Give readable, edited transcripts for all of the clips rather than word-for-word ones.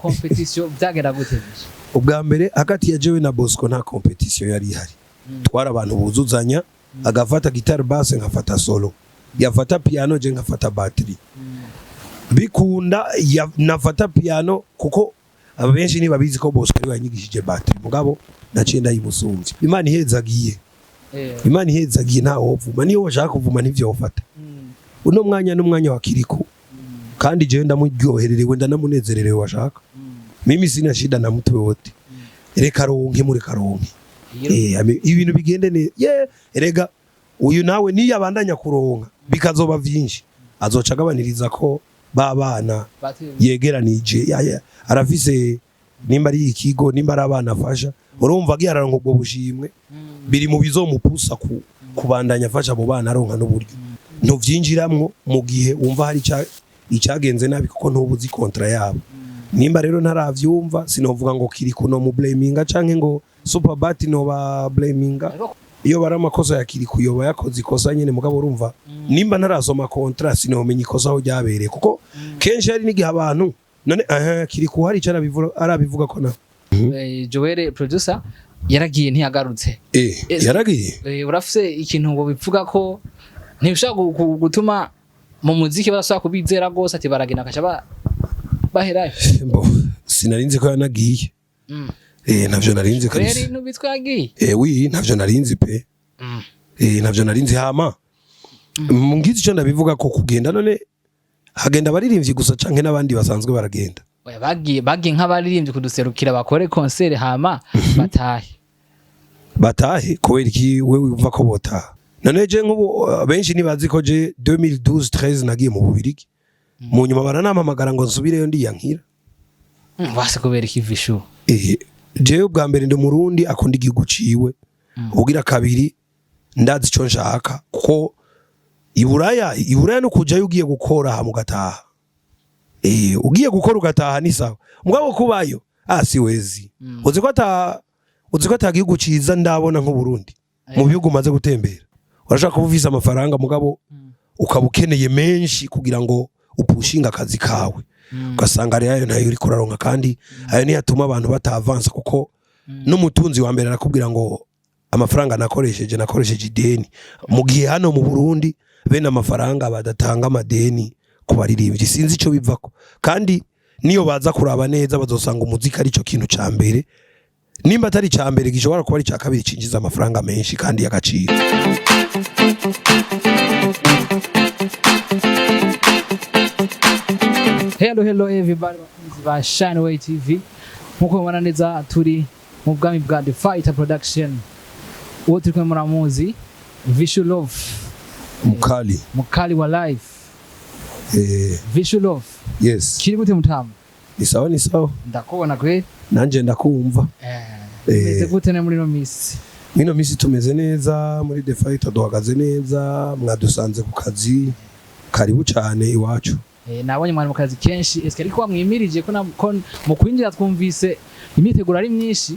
Compétition byagera gute, Vichou? Ubwa mbere, hagati ya jewe na Bosco nta compétition yari ihari. Twari abantu buzuzanya. Agafata guitare basse, nkafata solo, yafata piano, je nkafata batterie. Bikunda nafata piano, kuko aba benshi ntibabizi ko Bosco ari yanyigishije batterie, mugabo naciye ndayimusumvye. Imana ihezagiye. Imana ihezagiye, nta wovuma, niyo washaka kuvuma ntivyofata. Uno mwanya n'umwanya wa Kirikou, kandi jewe ndamuryohererewe, ndanamunezererewe. Washaka mimi sina shida na mtu wote, reka ronke, mureka ronke. Ibintu bigende neza. Ye erega uyu nawe niyo abandanya kuronka bikazoba vyinshi, azoca agabaniriza ko ba bana yegeranije. Arafise nimba ari ikigo, nimba ari abana afasha. Urumva agiye araronka ubwo bushimwe, biri mu bizomupusa kubandanya afasha abo bana, aronka n'uburyo. Ntuvyinjiramwo mu gihe wumva hari icagenze nabi, kuko ntuba uzi contrat yabo. Nimba rero ntaravyumva, sinovuga ngo kiri kuno mu blaminga canke ngo Superbat no ba blaminga. Iyo bari amakosa ya Kirikou, yoba yakoze ikosa nyene, mugabo urumva nimba ntarasoma contrat sinomenya ikosa aho ryabereye, kuko kenshi hari n'igihe abantu none aha Kirikou hari ico arabivuga ko na Joel producer yaragiye, ntiyagarutse. Yaragiye. Urafise ikintu ngo bivuga ko ntibishobora gutuma mu muziki barasubira kubizera rwose, ati baragenda bakaca baherayo? Bo sinarinzi ko yanagiye. Ntavyo narinzi Kweri? kabisa. Ntubitwa yagiye? Oui, ntavyo narinzi pe. Ntavyo narinzi. Hama ngize ico ndabivuga ko kugenda, none hagenda abaririmbyi gusa canke n'abandi basanzwe baragenda? Oya, bagiye nk'abaririmbyi kuduserukira, bakore concert hama batahe. Batahe kubera iki? Wewe wumva ko botaha? None je nk'ubu benshi ntibazi ko je 2012 13 nagiye mu Bubirigi, mu nyuma baranampamagara ngo nsubireyo, ndiyankira. Wase kubera iki, Vichou? Jewe ubwa mbere ndi Umurundi akunda igihugu ciwe. Ubugira kabiri, ndazi ico nshaka, kuko iburaya no kujayo ugiye gukora hama ugataha. Ugiye gukora ugataha ni sawa, mugabo kubayo siwezi. Uzi ko ata gihugu ciza ndabona nk'Uburundi mu bihugu umaze gutembera. Urashaka kuba ufise amafaranga, mugabo ukaba ukeneye menshi kugira ngo upushinge akazi kawe, ugasanga rero ayo ntayo uriko uraronka, kandi ayo niyo atuma abantu batavansa, kuko n'umutunzi wa mbere arakubwira ngo amafaranga nakoresheje ideni, mu gihe hano mu Burundi bene amafaranga badatanga amadeni ku baririmbyi. Sinzi ico bivako, kandi niyo baza kuraba neza bazosanga umuziki ari cyo kintu ca mbere, nimba atari ca mbere gishobora kuba ari ca kabiri cinjiza amafaranga menshi kandi y'agaciro. Hello, hello everybody, bakunzi ba Shineway TV. Nkuko mubona neza, turi mu bwami bwa The Fighter Production. Uwo turi kumwe muramuzi, Vichou Love. Mukali. Mukali wa life. Vichou Love. Yes. Kiri gute, mutamu? Ni sawa, ni sawa. Ndakubona kwe. Nanje ndakumva. Bimeze gute ne muri no misi? Mino misi tumeze neza muri The Fighter, duhagaze neza. Mwadusanze ku kazi, karibu cyane iwacu. Nabonye mwari mu kazi kenshi. Eske ariko wamwimirije ko mu kwinjira twumvise imyiteguro ari myinshi,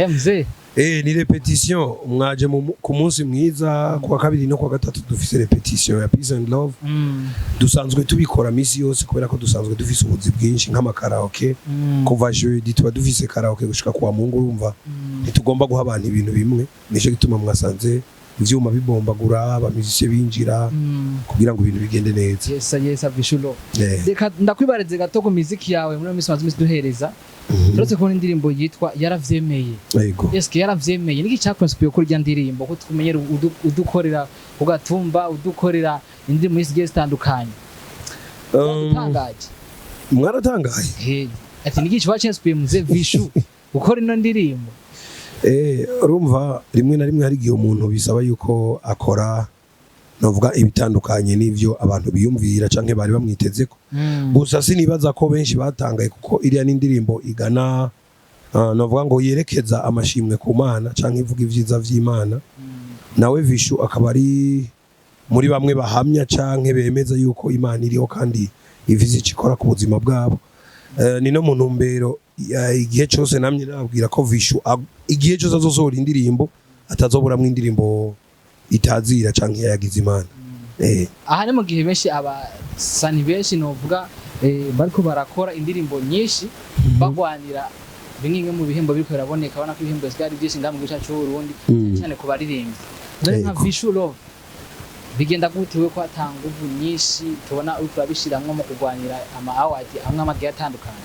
mzee? Ni répétition. Mwaje ku munsi mwiza. Kuwa kabiri no kuwa gatatu dufise répétition ya Peace and Love. Dusanzwe tubikora misi yose, kubera ko dusanzwe dufise ubuzi bwinshi nk'amakaraoke. Kuva jeudi tuba dufise karaoke gushika kuwa Mungu. Urumva ntitugomba guha abantu ibintu bimwe, nico gituma mwasanze ivyuma bibombagura, abamizisiye binjira kugira ngo ibintu bigende neza. Yes, Vichou Love. Reka ndakwibarize gato ku miziki yawe muri ino minsi umaze iminsi duhereza. Turetse kubona indirimbo yitwa Yaravyemeye. Yego. Eske Yaravyemeye niki cyakonsipiye kuri irya ndirimbo, ko tumenyera udukorera ku gatumba, udukorera indirimbo nyinshi zigiye zitandukanye? Utangaje. Mwaratangaye. Ati niki kiba cyansipiye muze Vichou gukora ino ndirimbo? Urumva rimwe na rimwe hari igihe umuntu bisaba yuko akora, novuga, ibitandukanye n'ivyo abantu biyumvira canke bari bamwitezeko. Gusa sinibaza ko benshi batangaye, kuko iriya n'indirimbo igana, novuga ngo yerekeza amashimwe ku Mana canke ivuga ivyiza vy'Imana. Nawe Vichou akaba ari muri bamwe bahamya canke bemeza yuko Imana iriho kandi ifise ico ikora ku buzima bwabo. Ni no mu ntumbero igihe cyose namye nababwira ko Vichou igihe cyose azosohora indirimbo atazoburamwo indirimbo itazira canke yagize Imana. Aha ni mu gihe benshi abasani benshi novuga Bariko barakora indirimbo nyinshi, bagwanira bimwe mu bihembo biriko biraboneka. Ubona ko ibihembo bisigaye ari byinshi ngaha mu gihugu cyacu c'Uburundi, cyane ku baririmbyi. Dore nka Vichou Love, bigenda gute we ko ata nguvu nyinshi tubona uriko urabishiramwo mu kurwanira ama award amwe amwe agiye atandukanye?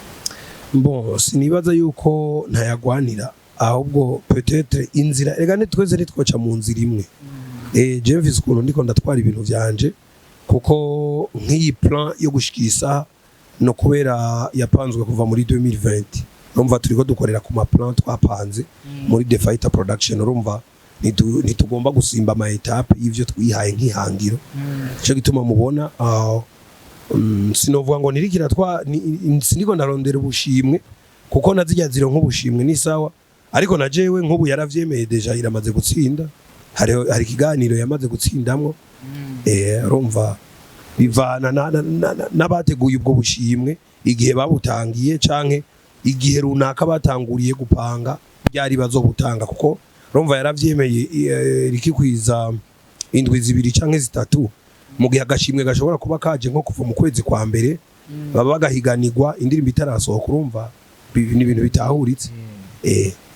Bon, sinibaza yuko ntayagwanira, ahubwo peut-être inzira, rega twese ntitwoca mu nzira imwe. Je mvise ukuntu ndiko ndatwara ibintu vyanje, kuko nk'iyi plan yo gushikira isaha no kubera yapanzwe kuva muri 2020. Urumva turiko dukorera ku ma plan twapanze muri The Fighter Production. Urumva ntitugomba gusimba ama étape y'ivyo twihaye nk'ihangiro. Ico gituma mubona sinovuga ngo nirikira twa siniko ndarondera ubushimwe, kuko nazirya ziro nk'ubushimwe ni sawa, ariko na jewe nk'ubu yaravyemeye déjà, iramaze gutsinda, hari ikiganiro yamaze gutsindamwo. Urumva bivana n'abateguye ubwo bushimwe, igihe babutangiye canke igihe runaka batanguriye gupanga byari bazobutanga, kuko urumva yaravyemeye rikikwiza indwi 2 canke 3, mu gihe agashimwe gashobora kuba kaje nko kuva mu kwezi kwa mbere, baba bagahiganirwa indirimbo itarasohoka. Urumva ni ibintu bitahuritse.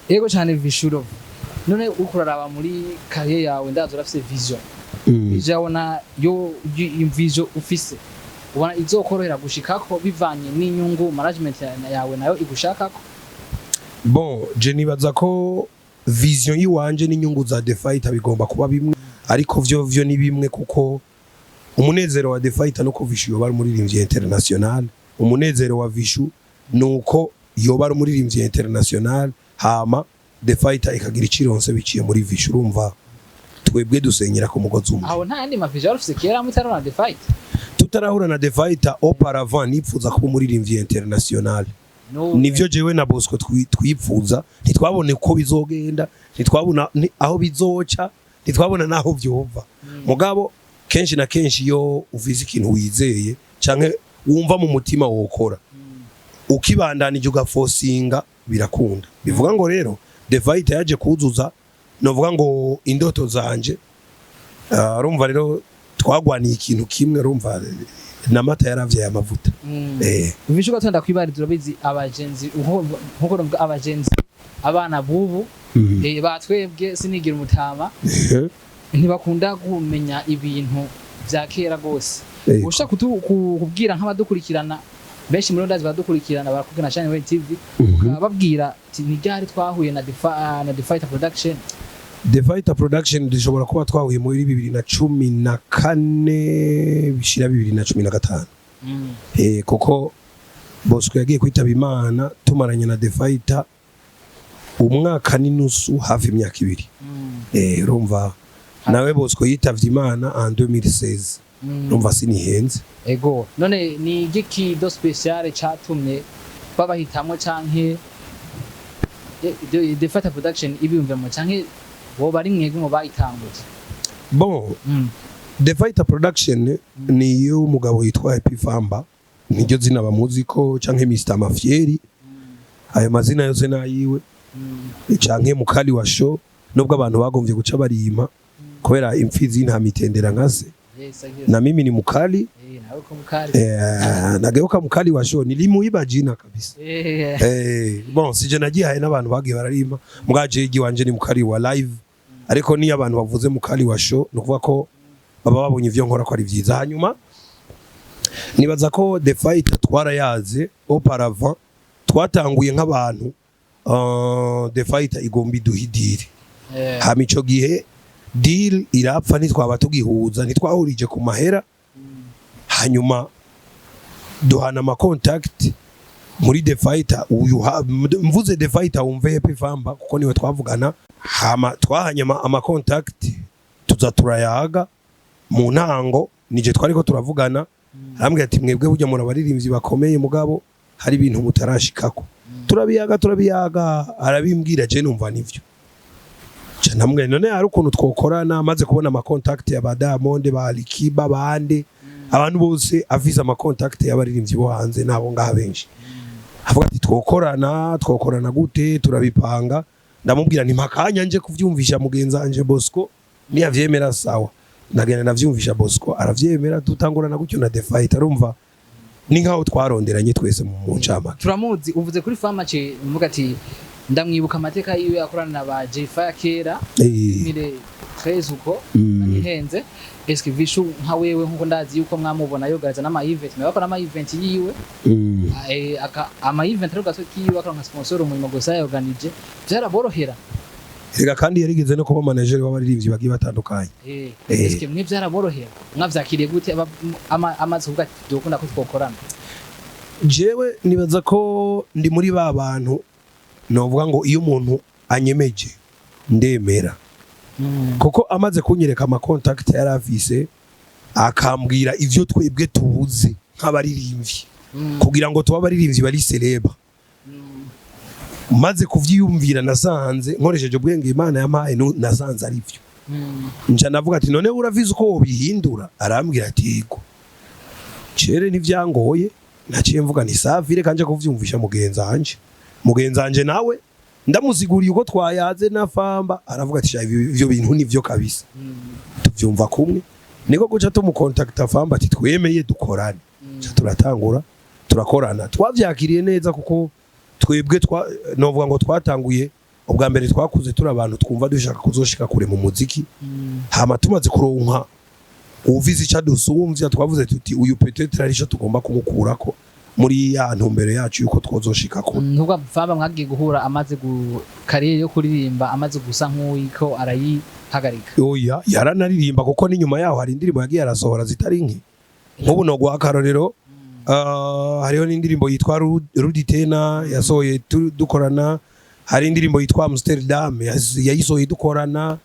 Yego cyane, Vichou Love. None uriko uraraba muri carrière yawe, ndazi urafise vision. Vision ubona yo, vision ufise ubona izokorohera gushikako bivanye n'inyungu management yawe nayo igushakako? Bon, je nibaza ko vision yiwanje n'inyungu za The Fighter bigomba kuba bimwe, ariko vyo ni bimwe, kuko umunezero wa The Fighter nuko Vichou yoba ari umuririmbyi international, umunezero wa Vichou nuko yoba ari umuririmbyi international, hama The Fighter ikagira icironse biciye muri Vichou. Urumva twebwe dusenyera ku mugozi umwe. Aho nta yandi ma vision wari ufise kera mutarona The Fight? Tutarahura na The Fighter, auparavant nipfuza kuba umuririmbyi international. No. Nivyo jewe na Bosco twipfuza. Ntitwabone uko bizogenda, ntitwabona aho bizoca, ntitwabona naho vyova. Mugabo kenshi na kenshi iyo ufise ikintu wizeye canke wumva mu mutima wokora, ukibandanije ugafosinga, birakunda. Bivuga ngo rero The Fighter yaje kuzuza, novuga ngo indoto zanje. Urumva rero twagwaniye ikintu kimwe, urumva n'amata yaravyaye amavuta. Vichou, gatonda kwibariza, urabizi abagenzi nkuko navuga abagenzi, abana bubu, batwebwe sinigira umutama, ntibakunda kumenya ibintu vya kera gose. Ushaka kubwira nk'abadukurikirana benshi muri ndazi badukurikirana, barakubwira Shine Way TV, ukababwira ati ni ryari twahuye na The Fighter Production? The Fighter Production dushobora kuba twahuye muri 2014 bishira 2015. Kuko Bosco yagiye kwitaba Imana tumaranye na The Fighter umwaka n'inusu, hafi imyaka 2. Urumva nawe Bosco yitavye Imana en 2016. Urumva sinihenze. Ego, none ni igiki de spécial catumye babahitamwo, canke The Fighter Production ibiyumvamo, canke boba ari mwebwe mu bayitanguje? Bon, The Fighter Production ni y'umugabo yitwa Happy Famba, niryo zina bamuzi ko, canke Mr Mafieri, ayo mazina yose nayiwe, canke Mukali wa Show, nubwo abantu bagomvye guca barima kubera imfizi y'intama itendera nkase. Na mimi ni mukali. Nawe ko mukali. Nageuka mukali wa show, nilimuiba jina kabisa. Bon, sije nagihaye n'abantu bagiye bararima, mwaje wanje ni mukali wa live, ariko niyo abantu bavuze mukali wa show ni ukuvuga ko baba babonye ivyo nkora ko ari vyiza. Hanyuma nibaza ko The Fighter twarayaze auparavant, twatanguye nk'abantu, The Fighter igomba iduha deal. Hama ico gihe deal irapfa, ntitwaba tugihuza, ntitwahurije ku mahera. Hanyuma duhana ama contact muri The Fighter. Uyu mvuze The Fighter wumve Happy Famba, kuko niwe twavugana. Hama twahanye ama contact, tuza turayaga. Mu ntango nije twariko turavugana, arambwira ati: "Mwebwe burya muri abaririmbyi bakomeye, mugabo hari ibintu mutarashikako." Turabiyaga, turabiyaga, arabimbwira, je numva nivyo. Ca ndamubwira: "None hari ukuntu twokorana?" Maze kubona ama contact ya ba Diamond, ba Alikiba, bande, abantu bose afise ama contact y'abaririmbyi bo hanze nabo ngaha benshi. Avuga ati: "Twokorana, twokorana gute?" Turabipanga. Ndamubwira nti: "Mpakanya nje kuvyumvisha mugenzi wanje Bosco, niyavyemera sawa." Ndagenda ndavyumvisha Bosco, aravyemera, dutangurana gutyo na The Fight. Arumva Ni nkaho twaronderanye twese mu ncamake. Turamuzi, uvuze kuri Famba, ce mvuga ati ndamwibuka amateka yiwe yakorana na ba J-Fire kera 2013 uko nihenze. Eske Vishu, nka wewe, nkuko ndazi yuko mwamubona yogaza n'ama event, mwabakora n'ama event yiwe, ama event ariko gato kiwe akaronka sponsor, umurimo gusa yorganije, vyaraborohera? Rega kandi yarigeze no kuba manager w'abaririmbyi bagiye batandukanye. Eske mwe vyaraborohera? Mwavyakiriye gute amaze kuvuga ati dukunda ko twokorana? Jewe nibaza ko ndi muri ba bantu novuga ngo iyo umuntu anyemeje ndemera, kuko amaze kunyereka ama contact yari afise, akambwira ivyo twebwe tubuze nk'abaririmbyi kugira ngo tube abaririmbyi bari célèbre, maze kuvyiyumvira nasanze nkoresheje ubwenge Imana yampaye, nasanze ari byo. Nca navuga ati: "None uravize uko wobihindura?" Arambwira ati: "Yego." Cere ntivyangoye, naciye mvuga nti: "Safi, reka nje kuvyumvisha mugenzi wanje." Mugenzi wanje nawe ndamusiguriye uko twayaze na Famba, aravuga ati: "Sha, ivyo bintu nivyo kabisa." Tuvyumva kumwe, niko guca tumukontakta Famba ati: "Twemeye dukorane." Ca turatangura turakorana, twavyakiriye neza kuko twebwe novuga ngo twatanguye ubwa mbere, twakuze turi abantu twumva dushaka kuzoshika kure mu muziki. Hama tumaze kuronka uwuvize icyo adusumvya, twavuze tuti: "Uyu peut-être ari ico tugomba kumukurako muri ya ntumbero yacu yuko twozoshika kure." Nubwo Famba mwagiye guhura amaze gu carrière yo kuririmba, amaze gusa nk'uwiko arayihagarika? Oya, yaranaririmba, kuko n'inyuma yaho hari indirimbo yagiye arasohora zitari nke. Nk'ubu no guha akarorero, hariho n'indirimbo yitwa Rudi Tena yasohoye dukorana, hari indirimbo yitwa Amsterdam yayisohoye dukorana,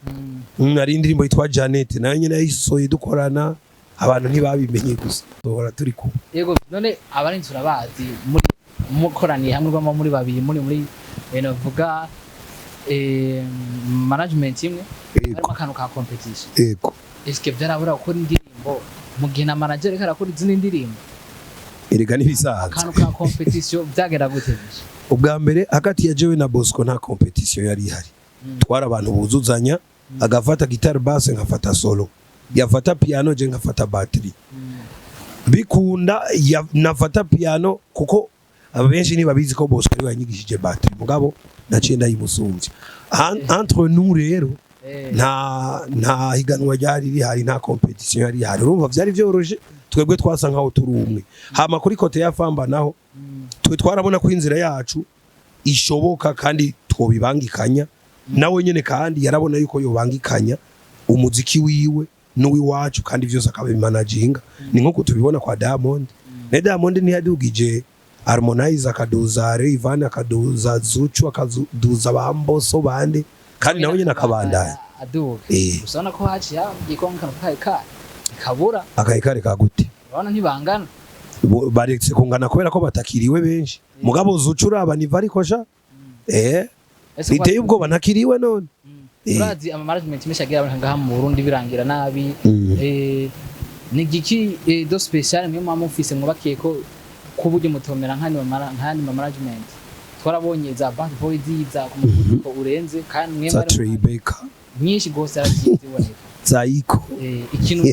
hari indirimbo yitwa Janet nayo nyene yayisohoye dukorana. Abantu ntibabimenye gusa, duhora turi kumwe. Yego, none abarinzi turabazi, muri mukoraniye hamwe, bama muri babiri muri navuga management imwe, harimo akantu ka competition. Yego. Eske vyarabura gukora indirimbo mu gihe na manager ariko arakora izindi ndirimbo? Erega n'ibisanzwe. Akantu ka competition vyagera gute bishe? Ubwa mbere, hagati ya jewe na Bosco nta competition yari ihari. Twari abantu buzuzanya. Agafata guitare basse, nkafata solo, yafata piano, je nkafata batterie. Bikunda nafata piano, kuko abenshi ntibabizi ko Bosco ariwe yanyigishije batterie, mugabo naciye ndayimusumvya. Entre nous rero nta higanwa ryari rihari, nta competition yari ihari. Urumva vyari vyoroshe, twebwe twasa nkaho turi umwe. Hama kuri côté ya Famba naho, twe twarabona ko inzira yacu ishoboka kandi twobibangikanya. Nawe nyene kandi yarabona yuko yobangikanya umuziki wiwe n'uwiwacu, kandi vyose akabimanaginga. Ni nkuko tubibona kwa Diamond. Ne Diamond ntiyadugije Harmonize, akaduza Rayvanny, akaduza Zuchu, akaduza Bamboso bande, kandi nawe nyene akabandanya. Aduga. Gusa urabona ko haciye igikombe akantu kayo ka kabura. Akayikare ka gute? Urabona ntibangana. Baretse kungana kubera ko batakiriwe benshi, mugabo Zuchu uraba niva ariko sha Ese biteye ubwoba, ntakiriwe none. Urazi ama management menshi agira abantu ngaha mu Burundi birangira nabi. Ni giki de spécial mwe muba mufise mwubakiye ko kuburyo mutomera nk'andi ma management? Twarabonye za Bad Boy ziza ku muvuduko urenze, kandi mwe za mwari Tribeca nyinshi gose yaragiye ziboneka. Za Iko. Ikintu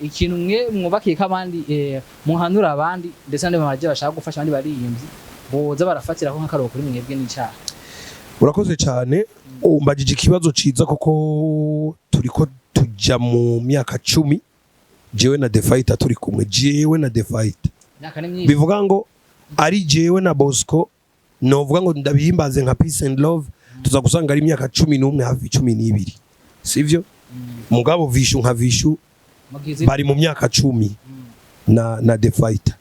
ikintu mwe mwubakiye ko abandi, muhanura abandi ndetse n'abandi bamaje bashaka gufasha abandi baririmbyi boza barafatira ko nk'akaruhuko kuri mwebwe n'icaha? Urakoze cyane, umbajije ikibazo ciza, kuko turiko tuja mu myaka 10 jewe na The Fighter turi kumwe, jewe na The Fighter. Imyaka ni myinshi. Bivuga ngo ari jewe na Bosco, novuga ngo ndabihimbaze nka Peace and Love, tuza gusanga ari imyaka 11, hafi 12, sivyo? Mugabo Vishu nka Vishu Mugize bari mu myaka 10 na The Fighter.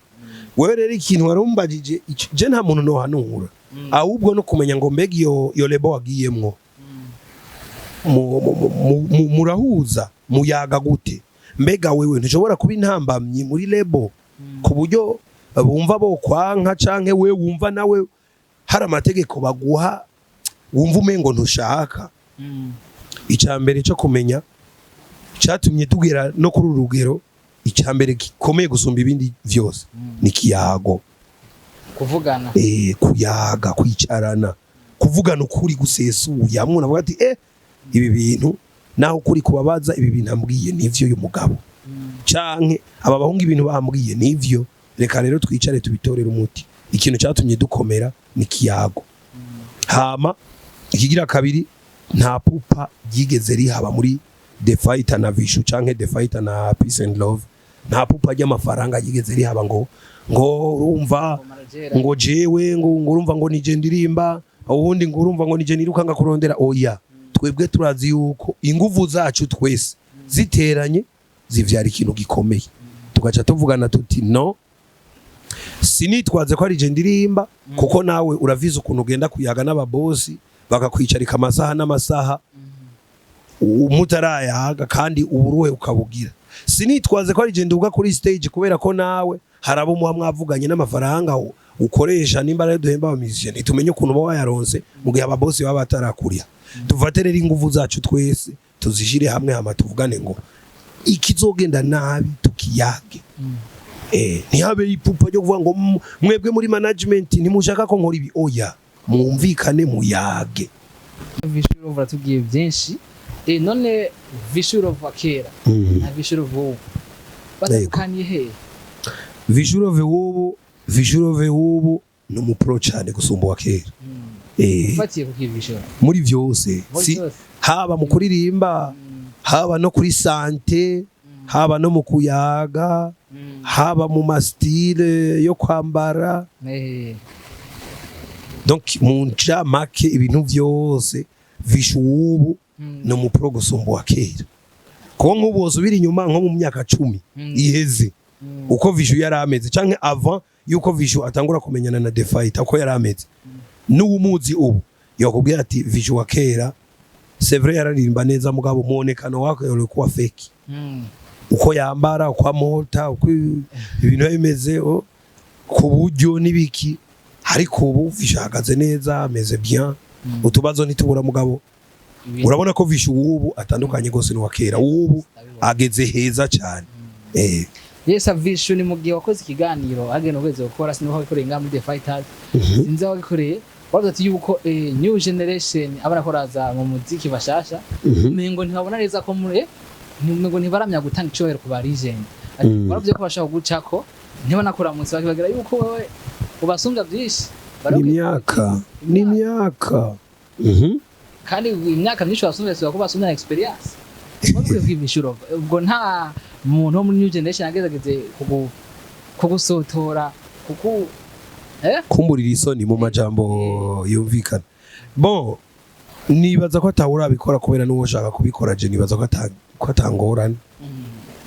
Wewe rero ikintu warumbajije, je nta muntu nohanura, ahubwo no kumenya ngo mbega iyo label wagiyemwo murahuza, muyaga gute? Mbega wewe ntushobora kuba intambamyi muri label ku buryo bumva bo kwanka, canke we wumva nawe hari amategeko baguha wumva umengo ntushaka? Icya mbere cyo kumenya cyatumye tugera no kuri uru rugero, icya mbere gikomeye gusumba ibindi vyose, ni kiyago. Kuvugana. Kuyaga, kwicarana, kuvugana ukuri gusesuye, hamwe unavuga ati: ibi bintu naho ukuri kubabaza, ibi bintu ambwiye nivyo uyu mugabo, canke aba bahungu ibintu bambwiye nivyo." Reka rero twicare tubitorere umuti. Ikintu cyatumye dukomera ni kiyago. Hama ikigira kabiri, nta pupa ryigeze rihaba muri The Fighter na Vishu canke The Fighter na Peace and Love. Nta pupa ry'amafaranga ryigeze rihaba ngo urumva manager ngo jewe ngo urumva ngo nije ndirimba, ubundi ngo urumva ngo nije nirukanga kurondera. Oya, twebwe turazi yuko inguvu zacu twese ziteranye zivyara ikintu gikomeye. Tugaca tuvugana tuti: "No sinitwaze ko ari je ndirimba, kuko nawe uravize ukuntu ugenda kuyaga n'ababosi bakakwicarika amasaha n'amasaha mutarayaga, kandi uburuhe ukabugira. Sinitwaze ko ari je nduga kuri stage, kubera ko nawe hari abo muba mwavuganye n'amafaranga ukoresha. Nimba rero duhemba aba musiciens, ntitumenye ukuntu uba wayaronse mu gihe ababosi baba batarakurya. Dufate rero inguvu zacu twese tuzishire hamwe, hama tuvugane ngo ikizogenda nabi tukiyage." Ntihabe ipupa ryo kuvuga ngo mwebwe muri management ntimushaka ko nkora ibi. Oya, mwumvikane, muyage. Vichou Love uratubwiye byinshi. None Vichou Love wa kera na Vichou Love ubu batandukaniye he? Vichou Love w'ubu, Vichou Love w'ubu ni umu pro cyane gusumba uwa kera. Ufatiye ku Vichou Muri byose. Muri Si, byose. haba mu kuririmba, haba no kuri santé, haba no mu kuyaga, haba mu ma style yo kwambara. Donc mu ncamake, ibintu byose, Vichou w'ubu ni umu pro gusumba uwa kera, kuko nk'ubu wosubira inyuma nko mu myaka 10 iheze, uko Vichou yari ameze, canke avant yuko Vichou atangura kumenyana na The Fighter, uko yari ameze n'uwumuzi ubu, yakubwira ati: "Vichou wa kera, c'est vrai, yararirimba neza, mugabo muonekano wake ulikuwa fake." Uko yambara, uko amota, uko ibintu biba bimeze, ku buryo n'ibiki. Ariko ubu Vichou ahagaze neza, ameze bien. Utubazo ntitubura, mugabo urabona ko Vichou ubu atandukanye rwose n'uwa kera. Ubu ageze heza cyane. Yes, Vichou, ni mu gihe wakoze ikiganiro agenda ukwezi gukora, sinzi wagikoreye ngaha muri The Fighters, sinzi aho wagikoreye, wavuze ati yuko new generation, abana koraza mu muziki bashasha, umengo ntibabona neza ko muri umengo ntibaramya gutanga icubahiro ku ba legend. Ati, waravuze ko bashaka gucako ntibanakuramutse, bakibagira yuko wewe ubasumbya byinshi. Ni imyaka, ni imyaka. Kandi imyaka myinshi basumbya si ko basumbya na experience. Wabwiye kw'ibishuro ubwo nta muntu wo muri new generation agerageze kugusotora kuku Kumburira isoni mu majambo yumvikana. Bon, nibaza ko atawe urabikora, kubera n'uwo ushaka kubikora, je nibaza ko atangorane.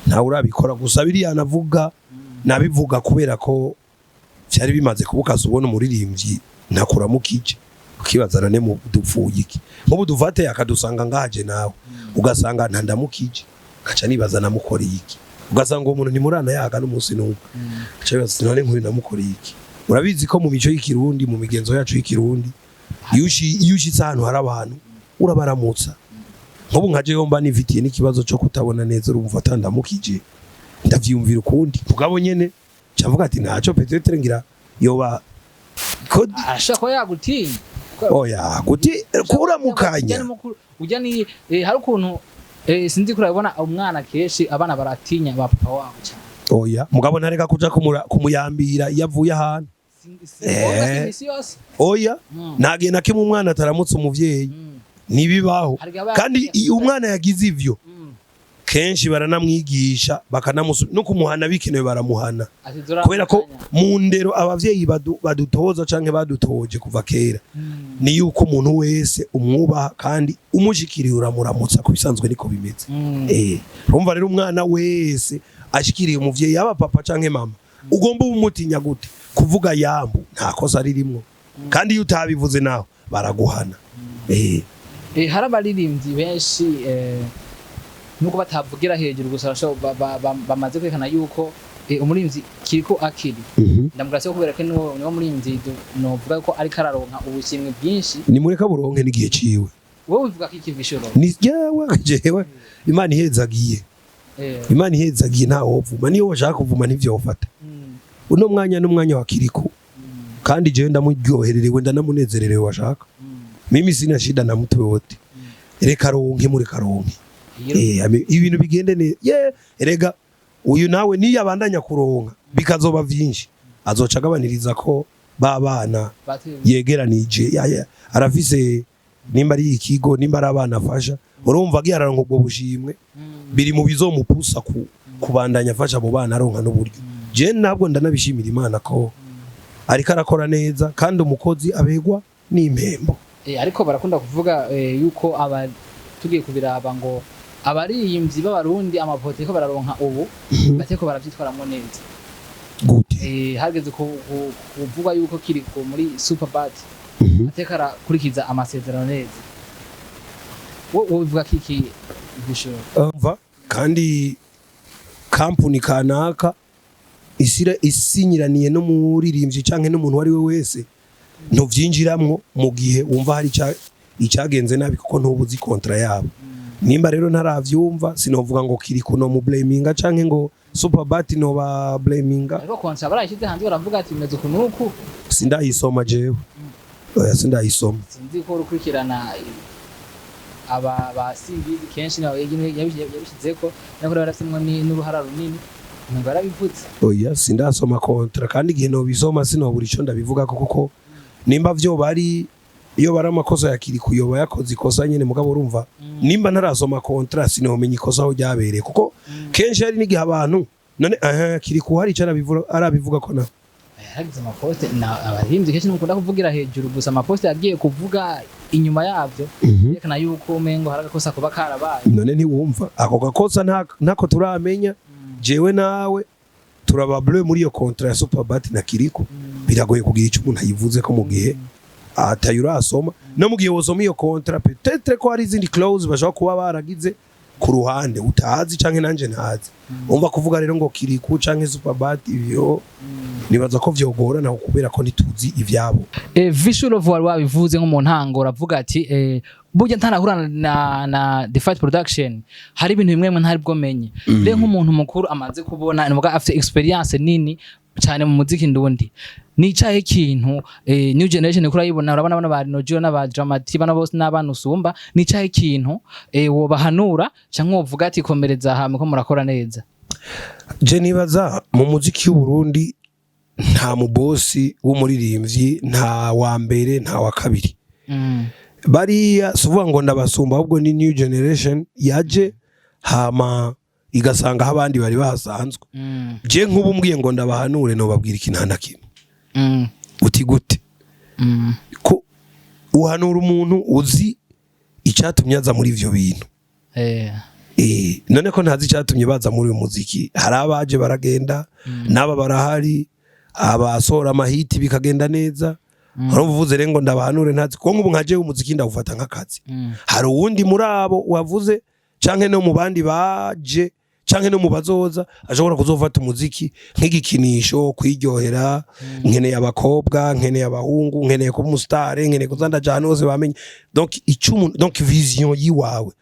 Ntawe urabikora. Gusa biriya navuga, nabivuga kubera ko byari bimaze kubukaza. Ubona umuririmbyi ntakuramukije, ukibaza: "None mu dupfuye iki?" Nk'ubu dufate akadusanga ngaje nawe, ugasanga ntandamukije, ngaca nibaza: "Namukoreye iki?" Ugasanga uwo muntu ntimurana yaga n'umunsi n'umwe, ngaca nibaza: "None nkuri namukoreye iki?" Urabizi ko mu mico y'ikirundi, mu migenzo yacu y'ikirundi, iyo ushitse ahantu hari abantu urabaramutsa. Nk'ubu nka jewe mba nifitiye n'ikibazo cyo kutabona neza, urumva atandamukije ndavyiyumvira ukundi. Mugabo nyene cavuga ati ntaco, peut-être ngira yoba ko Ashobora kuba yagutinya. Oya, guti kuramukanya. Ujya ni hari ukuntu sinzi ko urabibona, umwana kenshi abana baratinya ba papa wabo cyane. Oya, mugabo ntareka kuja kumuyambira iyo avuye ahantu. Si ngombwa, si imisi yose. Oya, nta gihe na kimwe umwana ataramutse umuvyeyi. Ntibibaho. Hari igihe aba Kandi iyo umwana yagize ivyo, kenshi baranamwigisha, bakanamusu no kumuhana bikenewe baramuhana. Ati, "Dore Kubera ko akanya." mu ndero abavyeyi badutoza canke badutoje kuva kera, ni yuko umuntu wese umwubaha, kandi umushikiriye uramuramutsa. Ku bisanzwe niko bimeze. Urumva rero, umwana wese ashikiriye umuvyeyi, yaba papa canke mama, ugomba umutinya gute? Kuvuga yambu nta kosa ririmwo, kandi iyo utabivuze naho baraguhana. Hari abaririmbyi benshi, nubwo batavugira hejuru, gusa bamaze kwerekana yuko umuririmbyi Kirikou Akili, ndamugase kubera ko niwo muririmbyi novuga ko ariko araronka ubushimwe bwinshi. Nimureka buronke n'igihe ciwe. Wowe uvuga ko iki, Vichou? Ni jewe, jewe Imana ihezagiye. Imana ihezagiye, nta wovuma. Niyo washaka kuvuma ntivyofata. Uno mwanya n'umwanya wa Kirikou, kandi jewe ndamuryohererewe, ndanamunezererewe washaka. Mimi sina shida na mtu yote. Reka ronke, mureka ronke. Ibintu bigende ne ye. Erega uyu nawe niyo abandanya kuronka. Bikazoba vyinshi, azoca agabaniriza ko ba bana Bateye. yegeranije. Arafise nimba ari ikigo, nimba ari abana afasha. Urumva agiye araronka ubwo bushimwe, biri mu bizomupusa kubandanya afasha abo bana, aronka n'uburyo. Je ntabwo ndanabishimira Imana ko ariko arakora neza, kandi umukozi abegwa n'impembo. Ariko barakunda kuvuga yuko aba tugiye kubiraba ngo abaririmbyi b'Abarundi amapoto ko bararonka ubu bateko baravyitwaramwo neza. Gute? Hageze kuvuga yuko Kirikou muri Superbat ateka arakurikiza amasezerano neza. Wo bivuga kiki gushora? Umva, kandi kampuni kanaka isira isinyiraniye n'umuririmbyi canke n'umuntu uwo ari we wese, ntuvyinjiramwo mu gihe wumva hari icagenze nabi, kuko ntubuzi contrat yabo. Nimba rero ntaravyumva, sinovuga ngo Kirikou no mu blaminga canke ngo Superbat no ba blaminga. Ariko contrat barayishyize hanze, baravuga ati bimeze uku nuku. Sindayisoma jewe, oya, sindayisoma. Sinzi ko urukurikirana aba ba Simbizi kenshi nawe yabishyizeko, nako barafisemwo n'uruhara runini, ngo barabivutse. Oya, sindasoma contrat, kandi igihe nobisoma sinobura ico ndabivugako, kuko nimba vyo bari iyo bari amakosa ya Kirikou, yoba yakoze ikosa nyene. Mugabo urumva, nimba ntarasoma contrat, sinomenya ikosa aho ryabereye, kuko kenshi hari n'igihe abantu none aha Kirikou hari ico arabivuga ko na Yaragize amaposte na abaririmbyi kenshi ntimukunda kuvugira hejuru gusa. Amaposte yagiye kuvuga inyuma yavyo yerekana yuko umengo hari agakosa kuba karabaye. None ntiwumva ako gakosa ntako turamenya. Jewe nawe turaba bleu muri iyo contrat ya Superbat na Kirikou. Biragoye kugira ico umuntu ayivuze ko mu gihe atayo urasoma, no mu gihe wosoma iyo contrat, peut-être ko hari izindi clause bashobora kuba baragize ku ruhande utazi canke nanje ntazi. Umva, kuvuga rero ngo Kirikou canke Superbat, ibyo nibaza ko vyogorana kubera ko ntituzi ivyabo. Vichou Love, wari wabivuze nko mu ntango, uravuga ati burya ntarahura na The Fight Production hari ibintu bimwe bimwe ntari bwo menye. Rero nk'umuntu mukuru amaze kubona, nuvuga afite experience nini cyane mu muziki ndundi, ni icahe kintu new generation kuri urayibona, urabona bano ba Nojo n'aba Dramati, bano bose n'abana usumba, ni icahe kintu wobahanura canke wovuga ati komereza hamwe ko murakora neza? Je nibaza mu muziki w'Uburundi nta mubosi w'umuririmbyi, nta wa mbere, nta wa kabiri. Bariya si uvuga ngo ndabasumba, ahubwo ni new generation yaje hama igasanga aho abandi bari bahasanzwe. Je nk'ubu mbwiye ngo ndabahanure, nobabwira ikintu na kimwe. Uti gute? Ko uhanura umuntu uzi icyatumye aza muri ivyo bintu. None ko ntazi icyatumye baza muri uyu muziki? Hari abaje baragenda, n'aba barahari, abasohora amahiti bikagenda neza. Urumva, uvuze rero ngo ndabahanure ntazi ko nk'ubu nka jewe umuziki ndawufata nk'akazi. Hari uwundi muri abo wavuze canke no mu bandi baje canke no mu bazoza ashobora kuzofata umuziki nk'igikinisho, kwiryohera: nkeneye abakobwa, nkeneye abahungu, nkeneye kuba umusitare, nkeneye kuza ndaja ahantu hose bamenye. Donc ico donc vision yiwawe,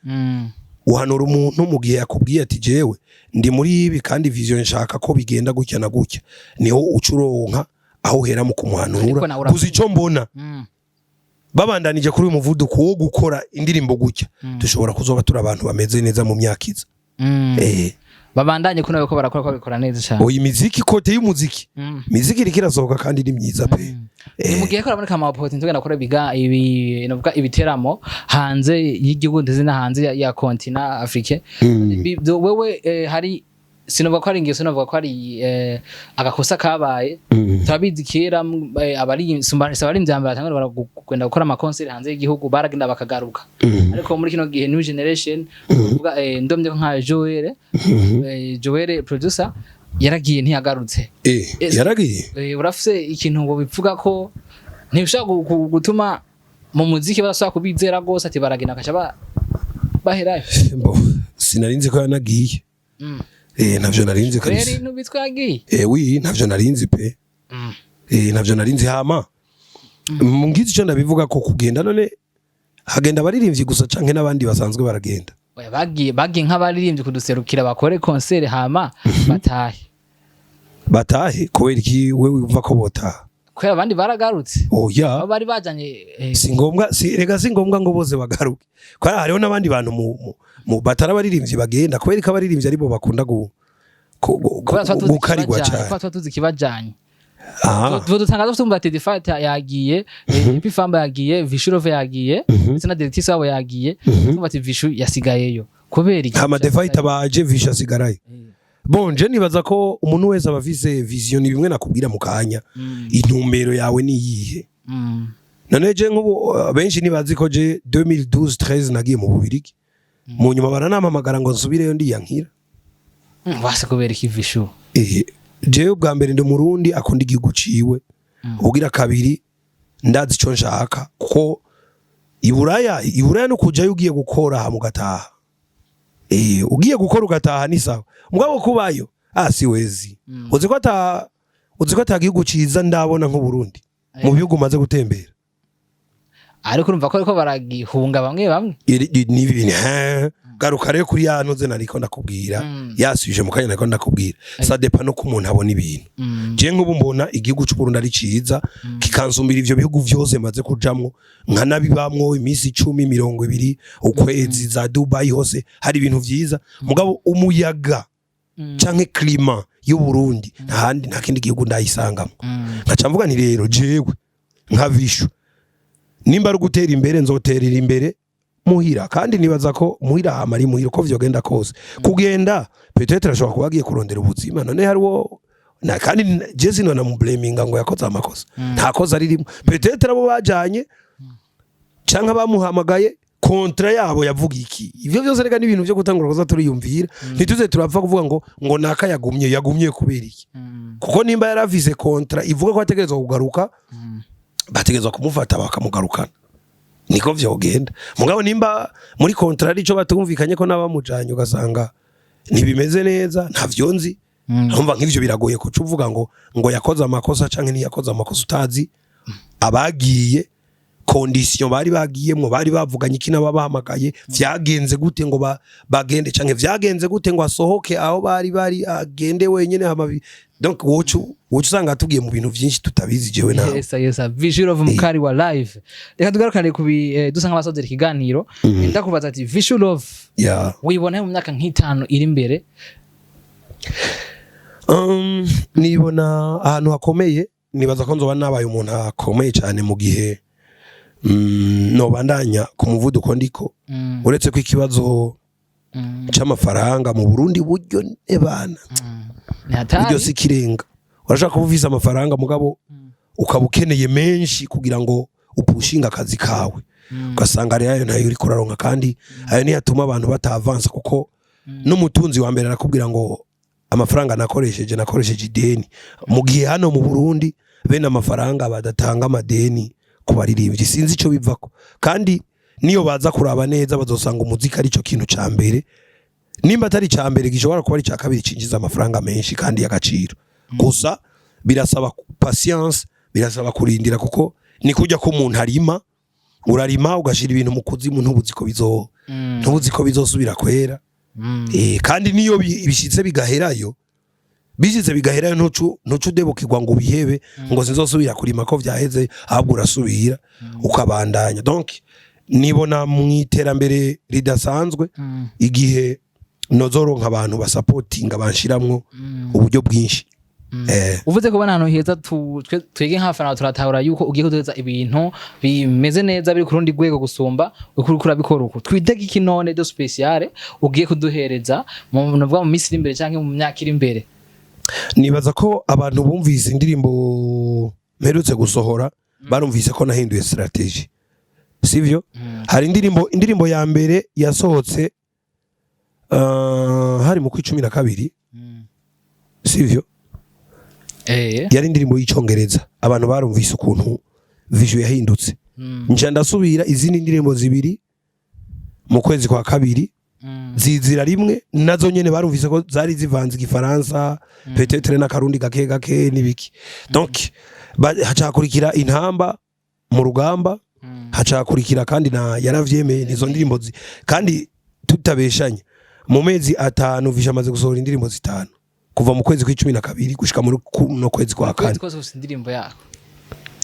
uhanura umuntu mu gihe yakubwiye ati jewe ndi muri ibi kandi vision nshaka ko bigenda gutya na gutya, niho uca uronka aho uhera mu Ariko kumuhanura. nawe urabyumva. Gusa ico mbona, babandanije kuri uyu muvuduko wo gukora indirimbo gutya, dushobora kuzoba turi abantu bameze neza mu myaka iza. Babandanye ko nawe ko barakora, ko babikora neza cyane. Oya, imiziki, côté y'umuziki, imiziki iriko irasohoka kandi ni myiza pe. Ni mu gihe ko haraboneka ama opportunity tugenda gukora ibiga ibi navuga ibiteramo hanze y'igihugu ndetse no hanze ya continent Afrique. Wewe hari sinovuga ko ari ingeso, sinovuga ko ari agakosa kabaye. Turabizi kera abari abarinzi mbere batangura kugenda gukora ama concert hanze y'igihugu baragenda bakagaruka. Ariko muri kino gihe new generation uvuga ndomye ko nka Joel, Joel producer yaragiye ntiyagarutse. Yaragiye. Urafise ikintu ngo bivuga ko ntibishobora gutuma mu muziki badashobora kubizera rwose, ati baragenda bakaca baherayo? Bo, sinarinzi ko yanagiye. Ntavyo narinzi kabisa. Rero ntubitwa yagiye. Oui, ntavyo narinzi pe. Ntavyo narinzi. Hama ngize ico ndabivuga ko kugenda, none hagenda abaririmbyi gusa canke n'abandi basanzwe baragenda? Oya, bagiye nk'abaririmbyi kuduserukira bakore concert hama batahe. Batahe kubera iki? Wewe wumva ko botaha? Kubera abandi baragarutse. Oya. Abo bari bajanye Si ngombwa, si rega, si ngombwa ngo bose bagaruke, kubera hariho n'abandi bantu mu batari abaririmbyi bagenda. Kubera ko abaririmbyi aribo bakunda Kubera tuba tuzi gukarigwa ikibajanye, cyane. kubera tuba tuzi ikibajanye. Tuba dutangaza tumva ati Defata yagiye, Epifamba yagiye, Vishu Love yagiye, ndetse na Directrice wabo yagiye. Tumva ati Vishu yasigayeyo kubera iki? Hama Defaita baje, Vishu asigarayo. Bon, je nibaza ko umuntu wese aba afise vision. Ni bimwe nakubwira mu kanya, intumbero yawe ni iyihe? None je nk'ubu benshi ntibazi ko je 2012 13 nagiye mu Bubirigi, mu nyuma baranampamagara ngo nsubireyo, ndiyankira. Wase kubera iki, Vishu? Jewe ubwa mbere ndi Umurundi akunda igihugu ciwe. Ubugira kabiri, ndazi ico nshaka, kuko iburaya no kujayo ugiye gukora hama ugataha. Ugiye gukora ugataha ni sawa, mugabo kubayo siwezi. Uzi ko ata gihugu ciza ndabona nk'Uburundi mu bihugu maze gutembera. Ariko urumva ko ariko baragihunga bamwe bamwe. Ni ibintu garuka rero kuri ya ntuze nariko ndakubwira, yasubije mu kanya nariko ndakubwira, ça dépend no ku muntu abona ibintu. Je nk'ubu mbona igihugu c'u Burundi ari ciza, kikansumbira ivyo bihugu vyose maze kujamwo, nkanabibamwo iminsi 10, 20, ukwezi, za Dubai hose hari ibintu vyiza. Mugabo umuyaga canke climat y'u Burundi nta handi, nta kindi gihugu ndayisangamo. Nkaca mvuga nti rero jewe nka Vishu, nimba ari ugutera imbere, nzoterera imbere muhira. Kandi nibaza ko muhira hama ari muhira uko vyogenda kose. Kugenda peut-être ashobora kuba agiye kurondera ubuzima. None hariwo na kandi je sinona mublaminga ngo yakoze amakosa, nta kosa ririmo. Peut-être abo bajanye canke bamuhamagaye, contrat yabo yavuga iki? Ivyo vyose reka n'ibintu vyo gutangura kuza turiyumvira. Ntituze turapfa kuvuga ngo naka yagumye, yagumye kubera iki? Kuko nimba yarafise contrat ivuga ko ategerezwa kugaruka, bategerezwa kumufata bakamugarukana, niko vyogenda. Mugabo nimba muri contrat arico batumvikanye ko n'abamujanye, ugasanga ntibimeze neza, ntavyo nzi. Urumva nk'ivyo biragoye kuca uvuga ngo yakoze amakosa canke ntiyakoze amakosa, utazi abagiye, condition bari bagiyemwo, bari bavuganye iki n'ababahamagaye, vyagenze gute ngo bagende, canke vyagenze gute ngo asohoke aho bari agende wenyene. Hama donc wocu usanga tugiye mu bintu vyinshi tutabizi jewe nawe. Yes, Vishu Love mukari wa live. Reka tugarukane kubi dusa nk'abasozera ikiganiro. Ndakubaza ati Vishu Love, wibona mu myaka nk'itanu iri imbere? Nibona ahantu hakomeye. Nibaza ko nzoba nabaye umuntu akomeye cyane mu gihe nobandanya ku muvuduko ndiko, uretse ko ikibazo c'amafaranga mu Burundi buryo ebana Ni hatari. Buryo si kirenga. Urashaka kuba ufise amafaranga, mugabo ukaba ukeneye menshi kugira ngo upushinga akazi kawe, ugasanga rero ayo ntayo uriko uraronka. Kandi ayo niyo atuma abantu batavansa, kuko n'umutunzi wa mbere arakubwira ngo amafaranga nakoresheje ideni, mu gihe hano mu Burundi bene amafaranga badatanga amadeni ku baririmbyi. Sinzi ico bivako. Kandi niyo baza kuraba neza, bazosanga umuziki ari cyo kintu ca mbere, nimba atari ca mbere gishobora kuba ari ca kabiri cinjiza amafaranga menshi kandi y'agaciro. Gusa birasaba patience, birasaba kurindira, kuko ni kujya ko umuntu arima, urarima ugashira ibintu mu kuzimu, ntubuzi ko bizosubira kwera. Kandi niyo bishitse bigaherayo, ntucu udebukirwa ngo ubihebe, ngo sinzosubira kurima ko vyaheze. Ahubwo urasubira ukabandanya. Donc nibona mu iterambere ridasanzwe igihe nozoronka abantu basapotinga, banshiramwo uburyo bwinshi. Uvuze kubona ahantu heza, twege nk'abafana turatahura yuko ugiye kuduheza ibintu bimeze neza, biri ku rundi rwego gusumba uko uriko urabikora. Uku twitege iki none de spécial ugiye kuduhereza mu novuga mu minsi iri imbere canke mu myaka iri imbere? Nibaza ko abantu bumvise indirimbo mperutse gusohora barumvise ko nahinduye stratégie, sivyo? Hari indirimbo ya mbere yasohotse hari mu kwa 12, sivyo? Yari indirimbo y'icongereza. Abantu barumvise ukuntu Vishu yahindutse. Nca ndasubira izindi ndirimbo zibiri mu kwezi kwa kabiri, zizira rimwe, nazo nyene barumvise ko zari zivanze igifaransa, peut-être n'akarundi gake gake n'ibiki. Donc hacakurikira Intamba mu rugamba, hacakurikira kandi na Yaravyemeye. Nizo ndirimbo kandi tutabeshanye, mu mezi 5 Vishu amaze gusohora indirimbo zitanu, kuva mu kwezi kw'12 gushika muri kuno kwezi kwa Kwezi kane. kose ufise indirimbo yako.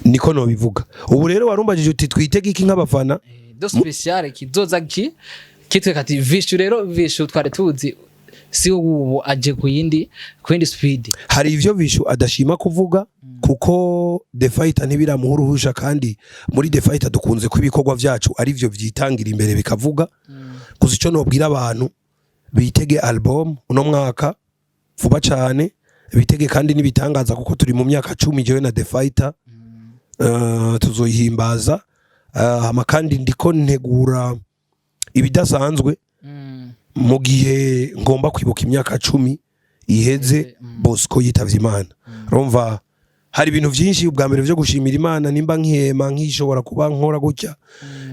Niko nobivuga. Ubu rero warumbajije uti twitege iki nk'abafana? De spécial kizoza ki kitweka ati Vishu rero, Vishu twari tuzi. Si ubu aje ku yindi speed. Hari ivyo Vishu adashima kuvuga kuko The Fighter ntibiramuha uruhusha, kandi muri The Fighter dukunze ko ibikorwa vyacu ari vyo vyitangira imbere bikavuga. Gusa ico nobwira abantu, bitege album uno mwaka vuba cane, bitege kandi n'ibitangaza kuko turi mu myaka 10 jewe na The Fighter, tuzoyihimbaza. Hama kandi ndiko ntegura ibidasanzwe mu gihe ngomba kwibuka imyaka 10 iheze Bosco yitavye Imana. Urumva hari ibintu vyinshi. Ubwa mbere vyo gushimira Imana, nimba nkihema, nkishobora kuba nkora gutya,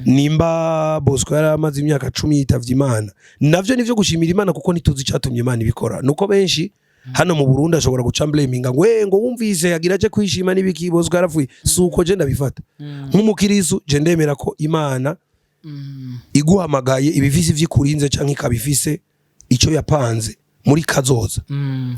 nimba Bosco yari amaze imyaka 10 yitavye Imana, navyo nivyo gushimira Imana kuko ntituzi icatumye Imana ibikora. Nuko benshi hano mu Burundi ashobora guca blaminga ngo ngo wumvise yagira aje kwishima n'ibiki, Bosco yarapfuye. Si uko je ndabifata. Nk'umukirisu je ndemera ko Imana iguhamagaye ibifise ivyikurinze canke ikaba ifise ico yapanze muri kazoza.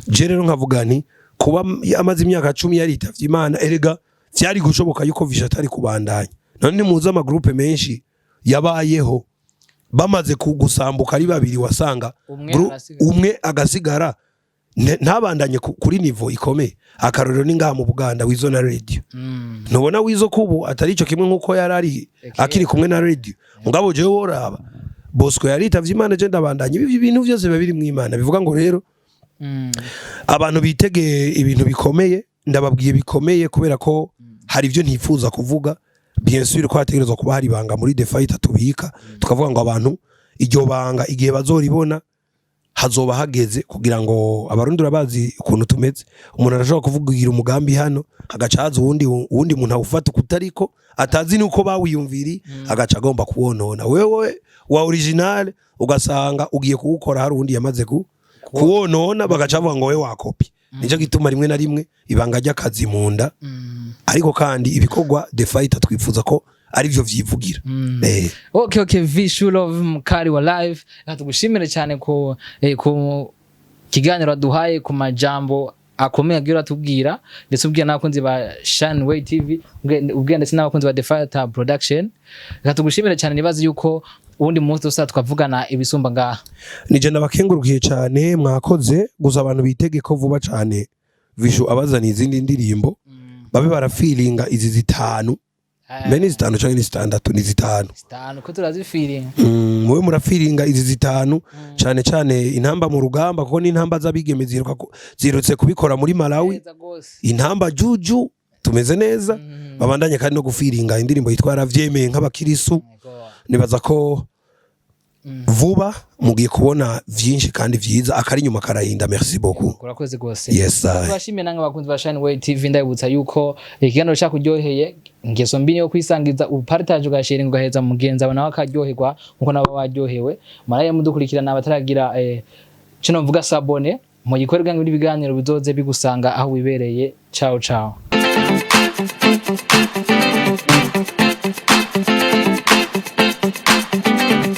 Je rero nkavuga nti kuba amaze imyaka 10 yaritavye Imana, erega vyari gushoboka yuko Visha atari kubandanya. None muzi amagroupe menshi yabayeho bamaze kugusambuka ari babiri, wasanga Umwe arasigara. Umwe agasigara ntabandanye kuri niveau ikomeye. Akarorero ni ngaha mu Buganda, Wizo na Radio. Ntubona Wizo kubu atari ico kimwe nkuko yari ari akiri kumwe na Radio? Mugabo jewe woraba Bosco yaritavye Imana, je ndabandanya. Ibi bintu vyose biba biri mu Imana. Bivuga ngo rero abantu bitegeye ibintu bikomeye. Ndababwiye bikomeye kubera ko hari ibyo ntifuza kuvuga. Bien sûr ko hategerezwa kuba hari ibanga muri The Fighter tubika, tukavuga ngo abantu iryo banga igihe bazoribona hazoba hageze, kugira ngo Abarundi, urabazi ukuntu tumeze, umuntu arashobora kuvugira umugambi hano, hagaca haza uwundi muntu awufata ukutariko, atazi nuko bawiyumviri, agaca agomba kuwonona. Wewe wa original ugasanga ugiye kuwukora hari uwundi yamaze kuwonona, bagaca bavuga ngo wewe wakopi. Nicyo gituma rimwe na rimwe ibanga ry'akazi mu nda, ariko kandi ibikorwa The Fighter twifuza ko arivyo vyivugira. Okay, Vishu Love, mukari wa live, reka tugushimire cyane ku kiganiro waduhaye, ku majambo akomeye agira atubwira, ndetse ubwira n'abakunzi ba Shanway TV, ubwira ndetse n'abakunzi ba The Fighter Production. Reka tugushimire cyane, nibaze yuko uwundi munsi tuza twavugana ibisumba ngaha. Nije ndabakengurukiye cyane, mwakoze. Gusa abantu bitege ko vuba cyane Vishu abazaniye izindi ndirimbo, babe barafilinga izi zitanu. Mbe ni zitanu canke ni zitandatu? Ni zitanu. Zitanu ko turazifilinga. Mube murafilinga izi zitanu, cyane cyane Intamba mu Rugamba, kuko n'intamba z'abigeme ziherutse kubikora muri Malawi. Neza gose. Intamba juju tumeze neza. Babandanye kandi no gufiringa indirimbo yitwa Yaravyemeye nk'abakirisu. Yego. Nibaza ko vuba mugiye kubona vyinshi kandi vyiza, akari inyuma karahinda. Merci beaucoup. Urakoze gose. Yes, I. Tubashimiye namwe abakunzi ba Shine TV. Ndabibutsa yuko ikiganiro cyakuryoheye, ingeso mbi niyo kwisangiza, upartage, ugasharinga, ugaheza mugenzi wawe nawe akaryoherwa nkuko nabo baryohewe. Maraye mudukurikirana, abataragira kino mvuga s'abonner, mugikorerwa ngo ibiganiro bizoze bigusanga aho wibereye. Ciao ciao.